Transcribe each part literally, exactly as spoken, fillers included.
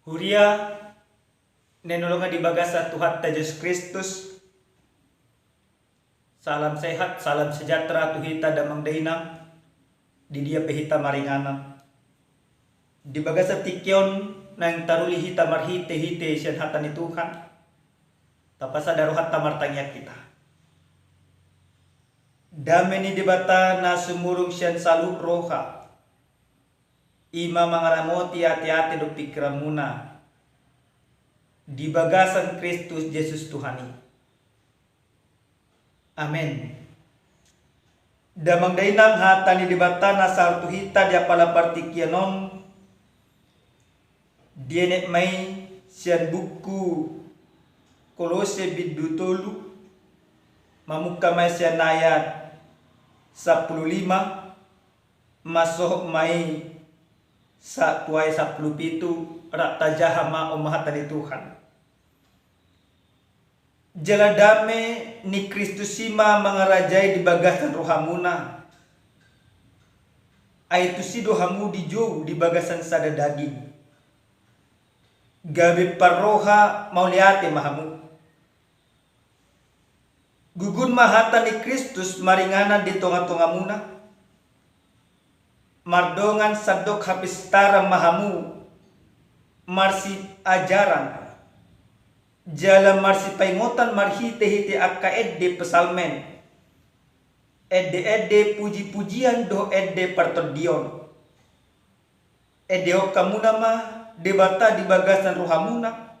Huria na hinaholongan di bagasan Tuhanta Jesus Kristus, salam sehat, salam sejahtera tu hita damang dainang, di dia pe hita maringanan. Di bagasan tingki on naeng taruli hita marhite-hite sian hata ni Tuhan, tapasada rohanta martangiang hita. Dame ni Debata na sumurung sian saluhut roha, i ma mangaramoti ate-ate dohot pingkiranmuna di bagasan Kristus Jesus Tuhan i. Amen. Damang dainang, hata ni Debata na sahat tu hita di apala partingkian on, dienet ma i sian buku Kolose bindu tolu, mamungka ma i sian ayat sampulu lima, mansohot ma i sahat tu ayat sampulu pitu, rap tajaha ma on ma hata ni Tuhan. Jala dame ni Kristus i ma mangarajai di bagasan rohamuna. Ai tusi do hamu dijou di bagasan sada daging, gabe parroha mauliate ma hamu. Gugun ma hata ni Kristus maringanan di tonga-tongamuna. Mardongan sandok hapistaran ma hamu marsiajaran jala marsipaingotan marhite-hite angka ende psalmen, ende-ende puji-pujian dohot ende partondion. Endehon hamuna ma Debata di bagasan rohamuna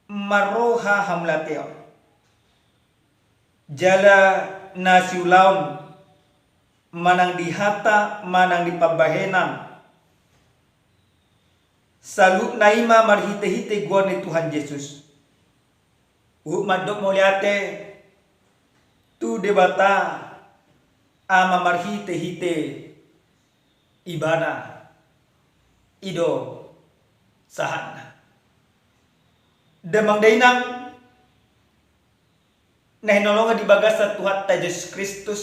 marroha hamauliateon. Jala na siulaon, manang di hata manang di pambahenan, saluhutna i ma marhite-hite goar ni Tuhan Jesus. Huhut mandok mauliate tu Debata Ama marhite-hite Ibana. I do sahatna. Damang dainang na hinaholongan di bagasan Tuhanta Jesus Kristus,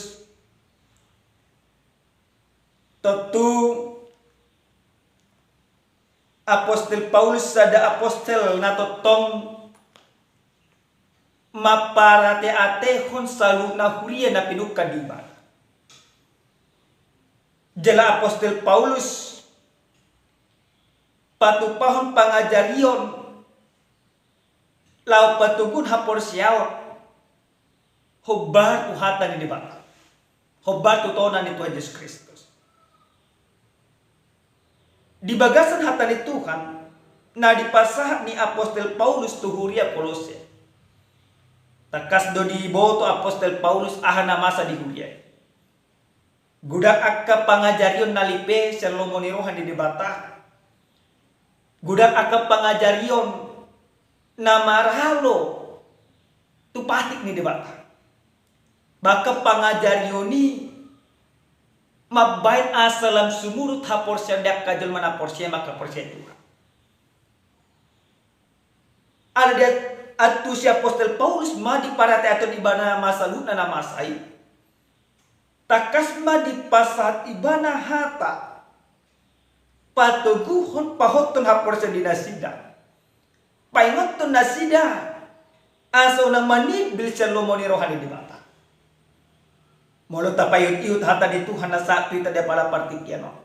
tontu apostel Paulus sada apostel na tongtong mamparate-atehon saluhutna huria na pinungka di ibana. Jala apostel Paulus patupahon pangajarion laho patoguhon haporseaon hombar tu hata ni Debata, hombar tu tona ni Tuhan Jesus Kristus. Di bagasan hata ni Tuhan na dipasahat ni apostel Paulus tu huria Kolose, tangkas do diboto apostel Paulus aha na masa di huria i. Godang angka pangajarion na lipe sian lomo ni roha ni Debata. Godang angka pangajarion na marhalo tu patik ni Debata. Bahkan pangajarion i mambahen asa lam sumurut haporseaon di angka jolma na porsea mangkaporseai Tuhan. Alai diantusi apostel Paulus ma diparate-atehon ibana ma saluhutna na masa i. Tangkas ma dipasahat ibana hata patoguhon, pahothon haporseaon di nasida, paingothon nasida asa unang manimbil sian lomo ni roha ni Debata. Molo tapaihut-ihut hata ni Tuhan na sahat tu hita di apala partingkian on,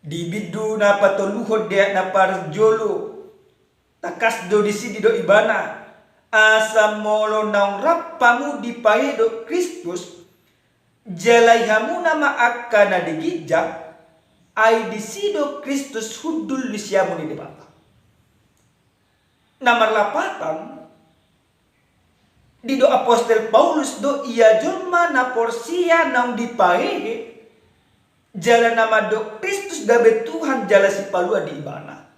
di bindu na patoluhon di ayat na parjolo, tangkas do disi didok ibana, asa molo naung rap hamu dipaehe dohot Kristus, jalai hamuna ma angka na di ginjang, ai disi do Kristus hundul di siamun ni Debata. Na marlapatan, didok apostel Paulus do ia jolma na porsea naung dipaehe, jala na mandok Kristus gabe Tuhan jala Sipalua di ibana.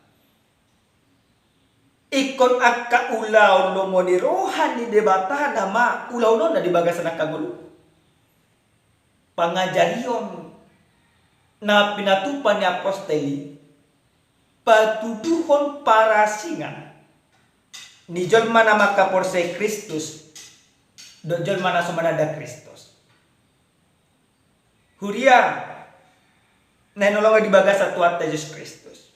Ingkon angka ulaon lomo ni roha ni Debata nama ulaonna di bagasan angka ngolu. Pangajarion na pinatupa ni apostel i patuduhon parasingan ni jolma na mangkaporseai Kristus dohot jolma na so mananda Kristus. Huria na hinaholongan di bagasan Tuhanta Jesus Kristus.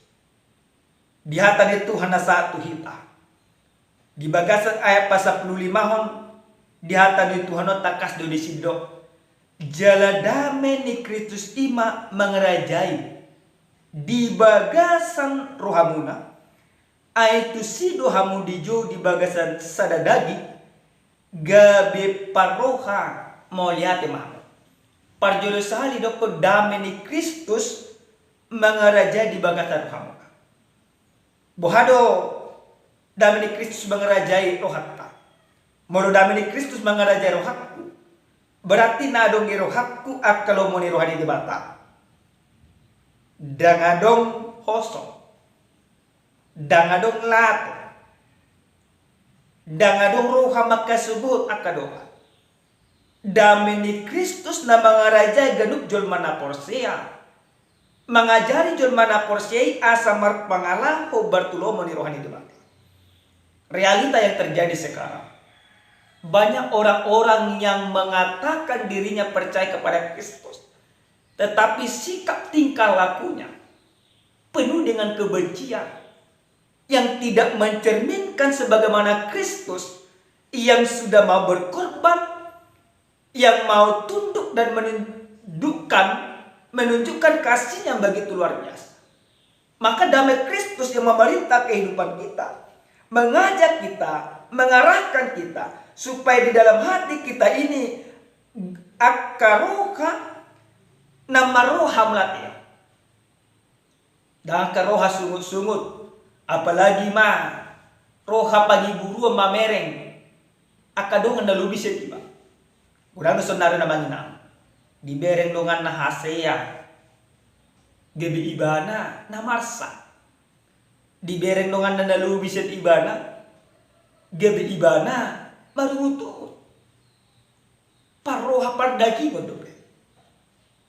Di hata ni Tuhan na sahat tu hita. Di bagasan ayat pasampulu limahon, di hata ni Tuhan on tangkas do disi didok. Jala dame ni Kristus i ma mangarajai di bagasan rohamuna, ai tusi do hamu dijou di bagasan sada daging, gabe parroha mauliate ma hamu. Parjolo sahali dokkon dame ni Kristus mangarajai di bagasan rohamuna. Boha do dame ni Kristus mangarajai rohanta? Molo dame ni Kristus mangarajai rohangku, berarti na adong di rohangku angka lomo ni roha ni Debata. Ndang adong hoso, ndang adong lato, ndang adong roha mangkasogot angka dongan. Dame ni Kristus na mangarajai ganup jolma na porsea, mangajari jolma na porsea i asa marpangalaho hombar tu lomo ni roha ni Debata. Realita yang terjadi sekarang, banyak orang-orang yang mengatakan dirinya percaya kepada Kristus, tetapi sikap tingkah lakunya penuh dengan kebencian, yang tidak mencerminkan sebagaimana Kristus yang sudah mau berkorban, yang mau tunduk dan menundukkan, menunjukkan kasihnya yang begitu luar biasa. Maka damai Kristus yang memerintah kehidupan kita, mengajak kita, mengarahkan kita, supaya di dalam hati kita ini angka roha na marroha mauliate. Ndang angka roha sungut-sungut, apalagi ma roha pangiburuon mamereng, angka dongan na lobi sian ibana. Godang do saonari na manginang, dibereng donganna hasea, gabe ibana na marsak. Dibereng donganna na lobi sian ibana, gabe ibana marungutungut. Parroha pardagingon dope.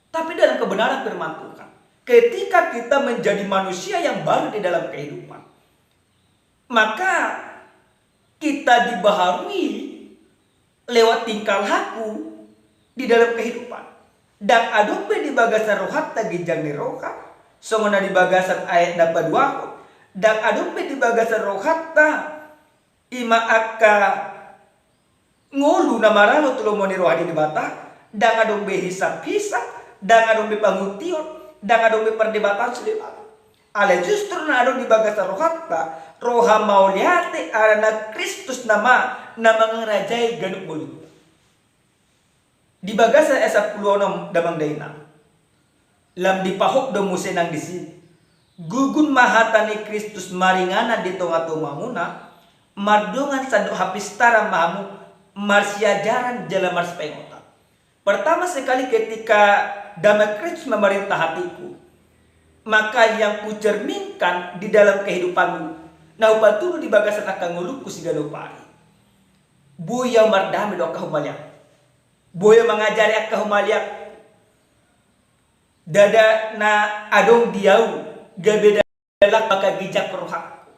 Tapi dalam kebenaran firman Tuhan, ketika kita menjadi manusia yang baru di dalam kehidupan, maka kita dibaharui lewat tingkah laku di dalam kehidupan. Ndang adong be di bagasan rohanta ginjang ni roha, songon na di bagasan ayat na paduahon. Ndang adong be di bagasan rohanta i ma angka ngolu na maralo tu lomo ni roha ni Debata, ndang adong be hisap-hisap, ndang adong be panguntion, ndang adong be pardebatan sude ma. Alai justru na adong di bagasan rohanta, roha mauliate, alana Kristus nama na mangarajai ganup ngolunta. Di bagasan ayat sampulu onom, damang dainang, lam dipahop do muse nang disi. Gugun ma hata ni Kristus maringanan di tonga-tongamuna, mardongan sandok hapistaran ma hamu, marsiajaran jala marsipaingotan. Pertama sekali, ketika damai Kristus memerintah hatiku, maka yang kucerminkan di dalam kehidupanku, na hupatudu di bagasan angka ngolungku siganup ari. Boi ahu mardame dohot angka humaliang. Boi ahu mangajari angka humaliang. Ndada na adong di ahu gabe dalan mangkaginjang rohangku.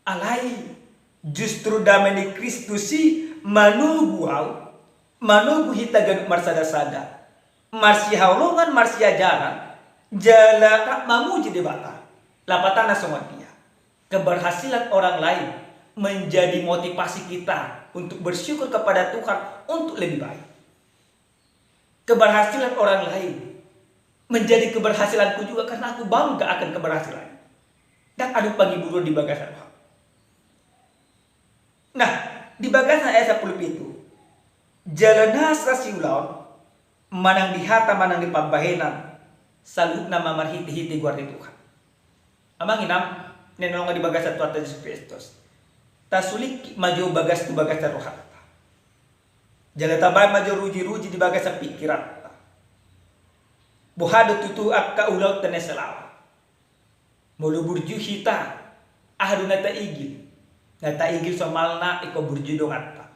Alai justru dame ni Kristus i manogu ahu, manogu hita ganup marsada-sada, marsihaholongan, marsiajaran, jala rap mamuji Debata. Lapatanna songon dia? Keberhasilan orang lain menjadi motivasi kita untuk bersyukur kepada Tuhan untuk lebih baik. Keberhasilan orang lain menjadi keberhasilanku juga karena aku bangga akan keberhasilan. Ndang adong pangiburuon di bagasan roha. Nah, di bagasan ayat sampulu pitu, jala nasa siulaon, manang di hata, manang di pambahenan, saluhutna ma marhite-hite goar ni Tuhan. Amang inang na hinaholongan di bagasan Tuhanta Jesus Kristus, tasulingkit ma jo bagas tu bagasan rohanta. Jala tabahen ma jo ruji-ruji di bagasan pingkiranta. Boha do tutu angka ulaonta na salalu? Molo burju hita, aha do na taigil? Na taigil somalna ingkon burju donganta.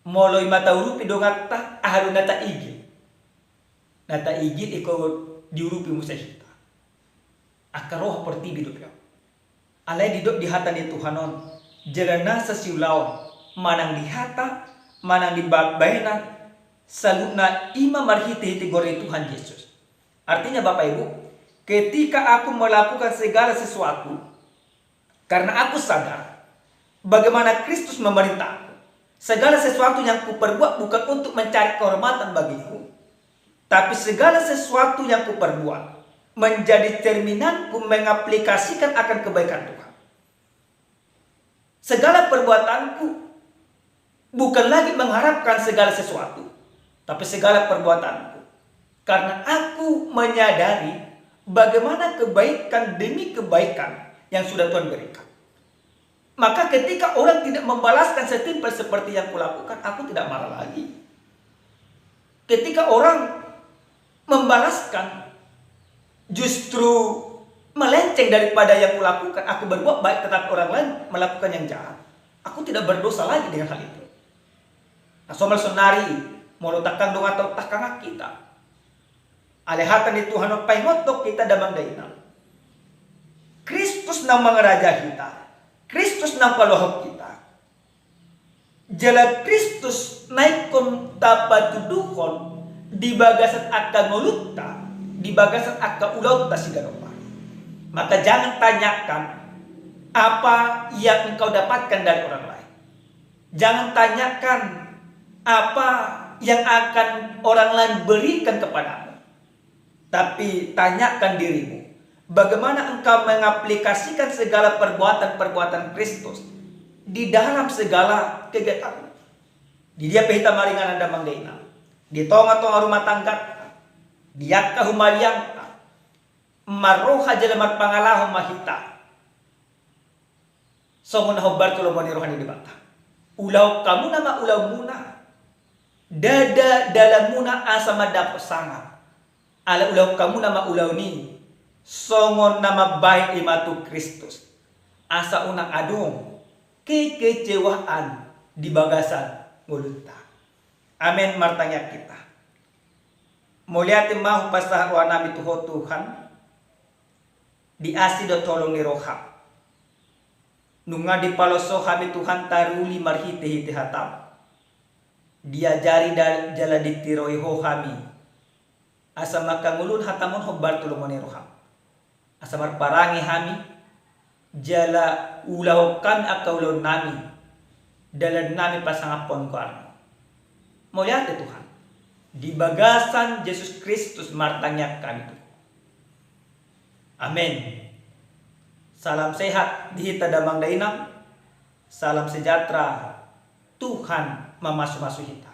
Molo i ma taurupi donganta, aha do na taigil? Na taigil ingkon diurupi muse hita. Angka roha portibi dope on. Alai didok di hata ni Tuhan on, jala nasa siulaon, manang di hata, manang di ba-, bahenan, saluhutna i ma marhite-hite goar ni Tuhan Jesus. Artinya, Bapak Ibu, Ketika aku melakukan segala sesuatu karena aku sadar bagaimana Kristus memerintahku, segala sesuatu yang kuperbuat bukan untuk mencari kehormatan bagiku, tapi segala sesuatu yang kuperbuat menjadi cerminanku mengaplikasikan akan kebaikan Tuhan. Segala perbuatanku bukan lagi mengharapkan segala sesuatu, tapi segala perbuatanku karena aku menyadari bagaimana kebaikan demi kebaikan yang sudah Tuhan berikan. Maka ketika orang tidak membalaskan setimpal seperti yang kulakukan, aku tidak marah lagi. Ketika orang membalaskan justru melenceng daripada yang kulakukan, aku berbuat baik tetapi orang lain melakukan yang jahat, aku tidak berdosa lagi dengan hal itu. Nah, somal saonari, molo tangkang dongan tongtong tangkang hita, alai hata ni Tuhan on paingothon hita damang dainang. Kristus naung mangarajai hita, Kristus naung paluahon hita. Jala Kristus na ingkon tapatuduhon di bagasan angka ngolunta, di bagasan angka ulaonta siganup ari. Maka jangan tanyakan apa yang engkau dapatkan dari orang lain. Jangan tanyakan apa yang akan orang lain berikan kepadamu. Tapi tanyakan dirimu, bagaimana engkau mengaplikasikan segala perbuatan-perbuatan Kristus di dalam segala kegiatanmu. Di dia pe hita maringanan damang dainang, di tonga-tonga rumah tanggata, di angka humaliangta, marroha jala marpangalaho ma hita. Songon na hombar tu lomo ni roha ni Debata. Ulahon hamuna ma ulaonmuna. Ndada dalanmuna asa mandapot sangap. Alai ulahon hamuna ma ulaon i songon na mambahen i ma tu Kristus. Asa unang adong kekecewaan di bagasan ngolunta. Amen, martangiang hita. Mauliate ma hupasahat rohanami tu Ho Tuhan, di asi dohot holong ni roham. Nunga dipaloas Ho hami Tuhan taruli marhite-hite hatam. Diajari da-, jala ditiroi Ho hami. Asa mangkangoluhon hatam on hombar tu lomo ni roham. Asa marparange hami, jala ulahon hami angka ulaonnami, dalannami pasangaphon goarmu. Mauliate Tuhan, di bagasan Jesus Kristus martangiang hami tu Ho. Amen. Salam sehat di hita damang dainang. Salam sejahtera. Tuhan mamasu-masu hita.